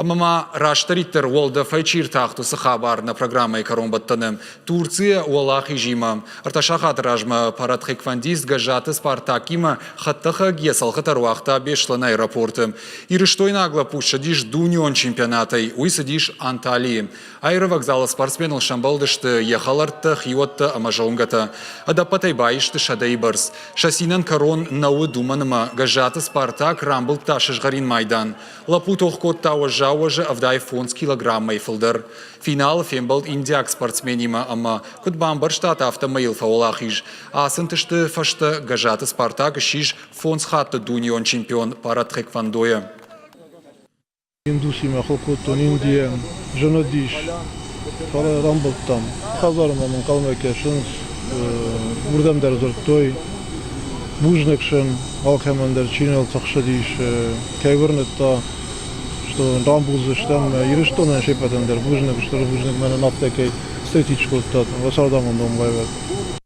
Ӕмӕ ма растдӕриддӕр уӕлдӕфӕй чи ртахт, уыцы хабар нӕ программӕйы кӕронбӕттӕны. Турцийӕ уӕлахизимӕ. Ӕртӕ сахаты размӕ паратхэквондист Гӕззаты Спартакимӕ хӕдтӕхӕг йӕ цӕлхытӕ ӕруагъта Беслӕны аэропорты. Ирыстойнаг лӕппу ссыдис дунеон чемпионатӕй, уый цыдис Анталийы. Аэровокзалы спортсменыл сӕмбӕлдысты йӕ хӕлӕрттӕ, хиуӕттӕ ӕмӕ зонгӕтӕ. Ӕдӕппӕтӕй баисты сӕдӕйы бӕрц. Сӕ цинӕн кӕрон нӕ уыд, уымӕн ӕмӕ Гӕззаты Спартак рамбылдта сызгъӕрин майдан. Лӕппу тох кодта уӕззау уӕзы 75 килограммӕй фылдӕр. Финалы фембӕлд индиаг спортсменимӕ ӕмӕ, куыд бамбӕрстат, афтӕмӕй йыл фӕуӕлахиз. Ацы ӕнтысты фӕстӕ Гӕззаты Спартак ссис фондз хатты дунеон чемпион паратхэквондойӕ. Индусимӕ хыл кодтон Индийӕ, зын уыдис, фӕлӕ рамбылдтам. Хӕдзары мӕм ӕнхъӕлмӕ кӕсынц, уырдӕм дӕр дзырдтой. Бузныг сын, алкӕмӕн дӕр чи ныл тыхсыдис, кӕй уырныдта, что рамбулдзыстӕм Ирыстонӕн се ппӕтӕн дӕр бузныг, стыр бузныг мӕнӕн афтӕ кӕй встретить кодтат, уӕ цардамондон байвӕрд.